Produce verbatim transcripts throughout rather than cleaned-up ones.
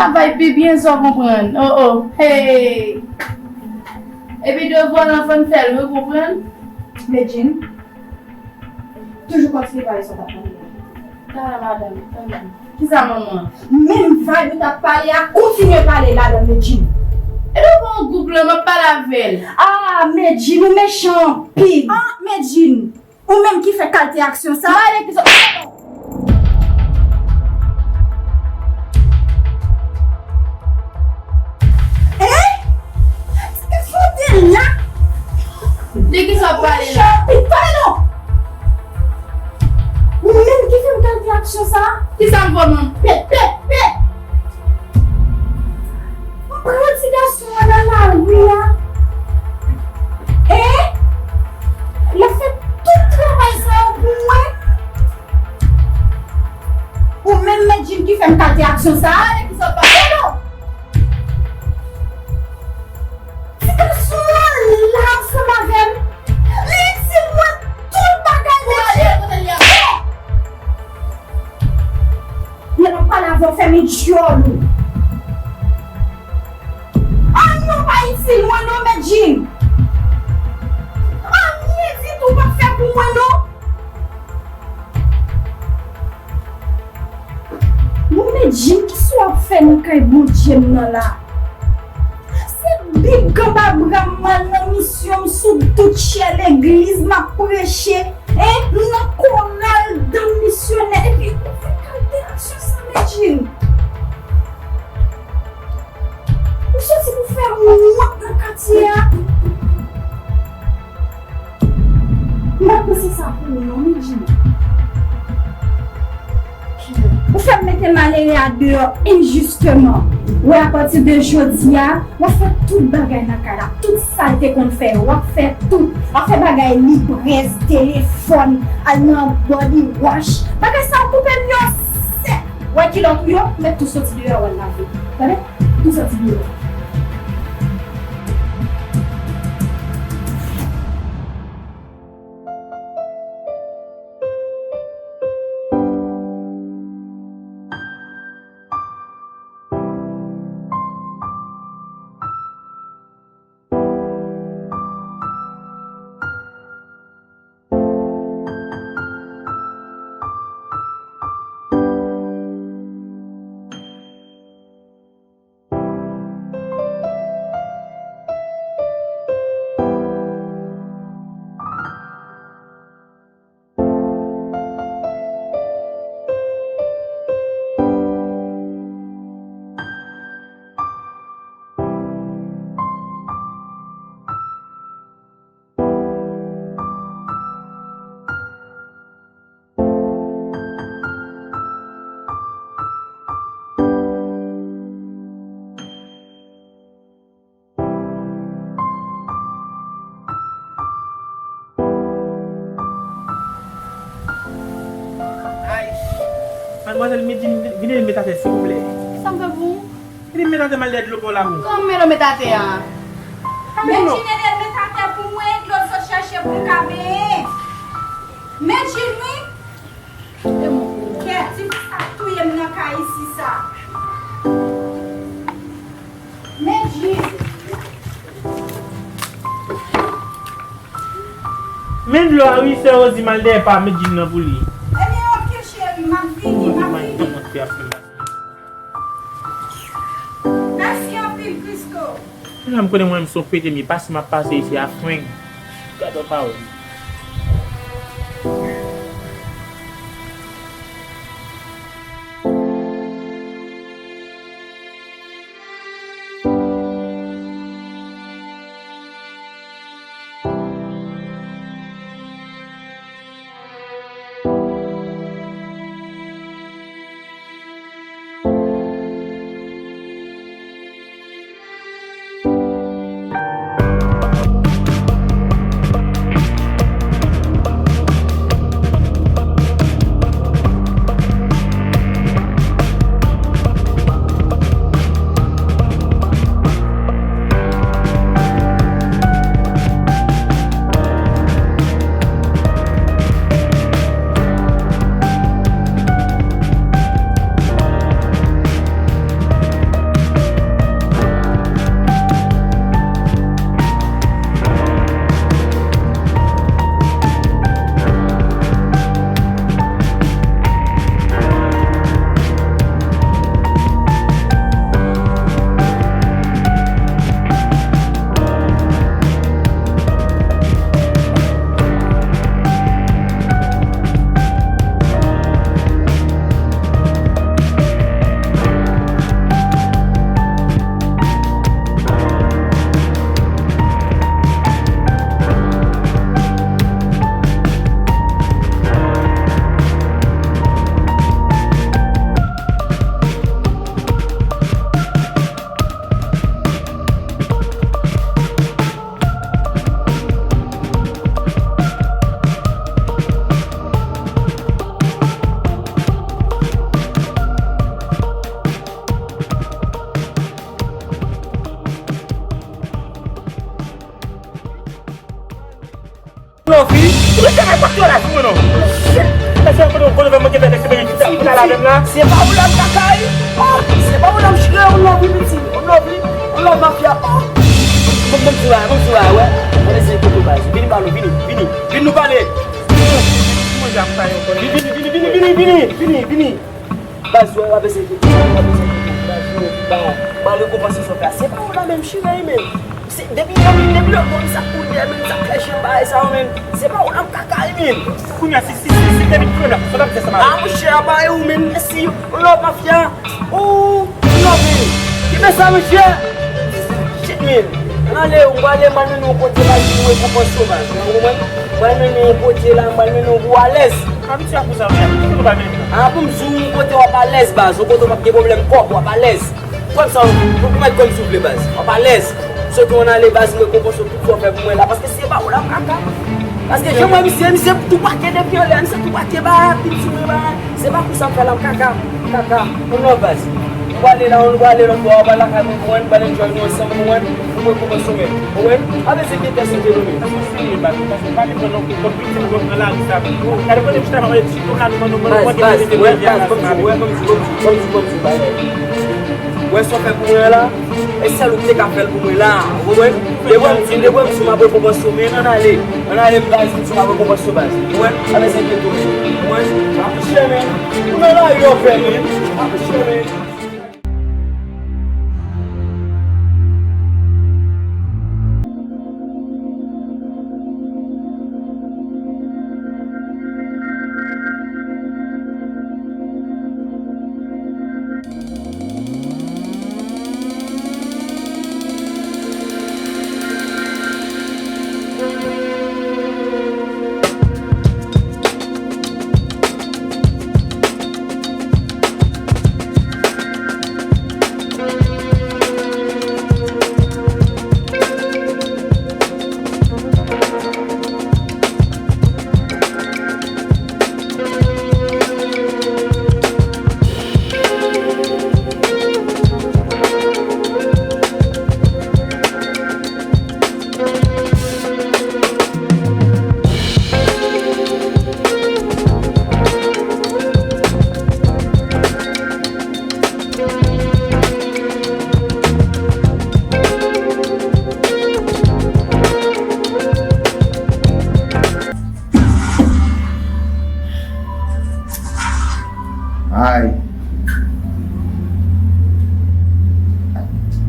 Travay pi byen sa w konprann. Oh, oh, hey. Epi devwa lan fò n fè l, wi, konprann? Medjine, toujou kontinye pale sa w t ap pale a. Tala, madanm, tande. Kisa, manman? Menm vibe ou t ap pale a, kontinye pale ladan, Medjine. E nou pa yon gwoup lan, m ap pale avè l. Ah, Medjine, ou mechan anpil. Ah, Medjine, ou menm ki fè kalte aksyon sa? Male ki sa. Eh? Ti gason te la. De ki sa w ap pale la? Chapit, pale non. Ou menm ki fè m kalte aksyon sa? Kisa m fè w menm? Pè, pè, pè. M pran ti gason an nan lari a. E l ap fè tout travay sa yo pou mwen. Ou menm Medjine ki fè m kalte aksyon sa a, e ki sa w pa fè non? Ti gason an la ansanm avè m. Li itil mwen tout bagay, Medjine. Lè m ap pale avè w, fèmen dyòl ou. Anyen w pa itil mwen non, Medjine. Anyen ditou w p ap fè pou mwen non. Bon, Medjine, kisa w ap fè nan kay Bondye m nan la? Se bib ganba bra m, m al nan misyon, m sou tout chè legliz, m ap preche, en, nan koral dam misyonè, epi ou fè kalte aksyon sa, Medjine. Ou soti pou fè wont nan katye a. M pa t panse sa pou ou non, Medjine. Ou fè m mete malere a deyò enjisteman. Wè, apati de jodi a, w ap fè tout bagay nan kay la. Tout sa l te konn fè yo, w ap fè tout. W ap fè bagay librès, telefòn, al nan body wash. Bagay sa yo koupe m yo sèk. Wè kilòt ou yo, mèt tou soti deyò, w al lave. Tande? Tou soti deyò. Ay, madmwazèl Medjine, vin ede m met atè, silvouplè. Sa m fè pou ou? Ede m met atè, m al dèyè dlo pa w la, wi. Kòman m ede w met atè a? Medjine, ede m met atè pou mwen, dlo sot chèche pou m ka benyen. Medjine, wi. Kèt, ti fi sa touye m nan kay isi sa. Medjine. Men dlo a wi, sè Rosie, m al dèyè pa Medjine nan pou li. Ebyen, oke, cheri, m ap vini, m ap vini. Mèsi anpil, Christo. Kounya m konnen mwen menm se yon pete m ye, pase m ap pase isi a frenk. Gad yon pawòl. Gade m la. Se pa ou la m kaka wi. Oh, se pa ou la m chire, on love wi piti. On love wi. On love mafya. Oh. Bon, bon, ti bagay, bon, ti bagay, wè. Mwen se kote baz. Vini pale, vini, vini. Vini nou pale. Mwen jan pa yon konnen. Vini, vini, vini, vini, vini, vini, vini. Baz, wè, w ap eseye kote. W ap eseye kote. Baz, yo, ba, ba rekonpans yo fè. Se pa ou la menm chire, menm. Se, depi, depi, depi lè w konn sa koulè, menm sa fè chen bagay sa yo, menm. Se pa ou la m kaka, menm. Kounye a, si, si, si, si, depi tou la, sa w ap di sa, a, monchè, a pa ou, menm. Mèsi, on love mafya. Ooh, on love, menm. Ki fè sa, monchè? Shit, menm. Ann ale, ou ale, m al mennen w kote la, pou rekonpans yo, baz. Ou konprann? M al mennen w kote la, m al mennen w pou w alèz. Abitye ak ou sa, men. Ki kote w al mennen m nan? A, pou m di w, yon kote w ap alèz, baz. Yon kote w p ap gen pwoblèm kòb, w ap alèz. Kwè m sa, ou, ou mèt kwè m si w vle, baz. W ap alèz. Sot ou ann ale, baz, mwen konprann sot tout sa w fè pou mwen la. Paske se pa ou la m kaka. Paske jan mwen misye, misye tou pake depi anlè, misye tou pake bagay, ap vin sou mwen bagay. Se pa pou sa m fè la, m kaka, kaka. On love, baz. Nou prale la, nou prale lòt bò, w pral lakay mwen, konprann, pral enjoy nou ansanm, konprann. Pou mwen konprann sou mwen, konprann. A bezwen gen tèt sou jenou, men. Sa se serye, baz. Paske w pa vin pran non kou kòm viktim, ou pran lari sa. Gade kote m chita, m ap pale ti kou la, nou, nou, nou, baz, baz, wè, baz, ban m di, wè, ban m di, ban m di, ban m di, ban m di, baz. Wè sa w fè pou mwen an la, e sèl ou ki te ka fè l pou mwen la, ou konprann? Depi m di, depi m di m ap rekonpans yo, men ann ale, ann ale m baz, m di m ap rekonpans yo baz, ou konprann? Pa bezwen enkyete w, ou konprann? Apiche men, ou nan lari yo fè men, apiche men. Ay.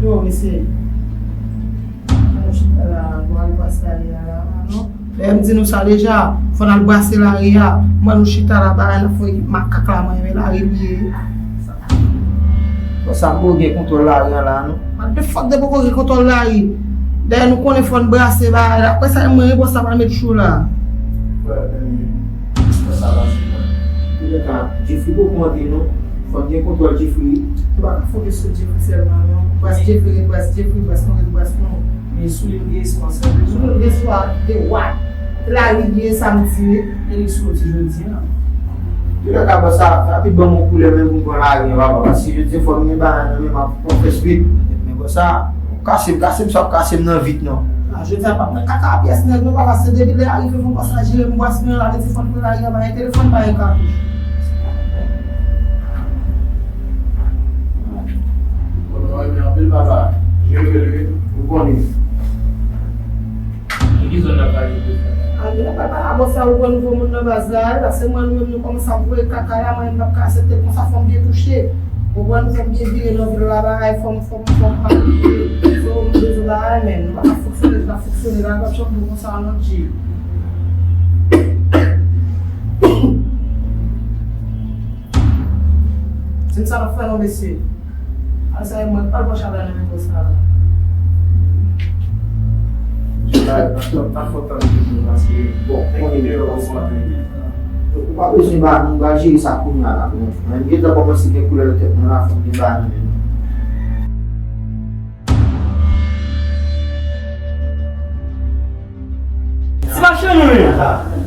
Yo, mesye. Ann chita la, nou al brase lari a la, non? Lè m di nou sa deja, fò n al brase lari a. M wè nou chita la, bagay n ap fè ekip makak la, mwen, men lari m ye. Bon, sa poko gen kontwòl lari an la, non? What the fuck, de poko gen kontwòl lari? Dayè, nou konnen fò n brase bagay la. Apre sa, mwen, bòs la pral met cho la. Frè, men, frè, sa pase, frè. Touletan, Jeffrey poko antre, non. Fò n gen kontwòl Jeffrey. Nou pa ka fokis sou Jeffrey sèlman, non. Bras Jeffrey ret bras Jeffrey, bras nou ret bras nou. Men sou li m gen espwa, sèl. Sou li m gen espwa, de what? Se lari m ye, sa m di, wi. Men li soti jodi a. Yo lè ka bò sa, rapid ban m yon koulè men pou m pran lari an, papa. Paske jodi a fò m gen bagay nan men m ap fè swit. Men bò sa, kase m, kase m, sa ap kase m nan vit, non. A, jodi a p ap nan kaka pyès nèg, non, papa, se depi lè a rive, fò m pase la jere m bras mwen la, li di fò m pran lari an, pa gen telefòn, pa gen katouch. Bon, nou renmen anpil, papa. Jere l, wi. Ou konnen. Nan ki zòn n ap pale de sa? A, men n ap pale a bòs la, ou pran nouvo moun nan baz la, e, paske mwen, nou menm, nou kòmanse ap voye kaka la, mwen, m p ap ka aksepte l konsa, fò m byen touche. Ou konprann, fò m byen vire nan vil la, bagay, fò m, fò m, fò m pa, fò m bezwen bagay, men nou pa ka fonksyone, nou pa fonksyone la, n ap janm bon konsa, non, Dji. Di m sa n ap fè non, mesye. Al sa e mwen k pral pran chalè nan men bòs la la. Chalè, pa fò tann nou paske, bon, konnen nou yo konsantre. Ou pa bezwen ba nou, m pral jere sa kounye a la pou nou. Mwen, m gentan kòmanse gen koulè nan tèt mwen la, fò m gen bagay nan men nou. Ti machann ou menm.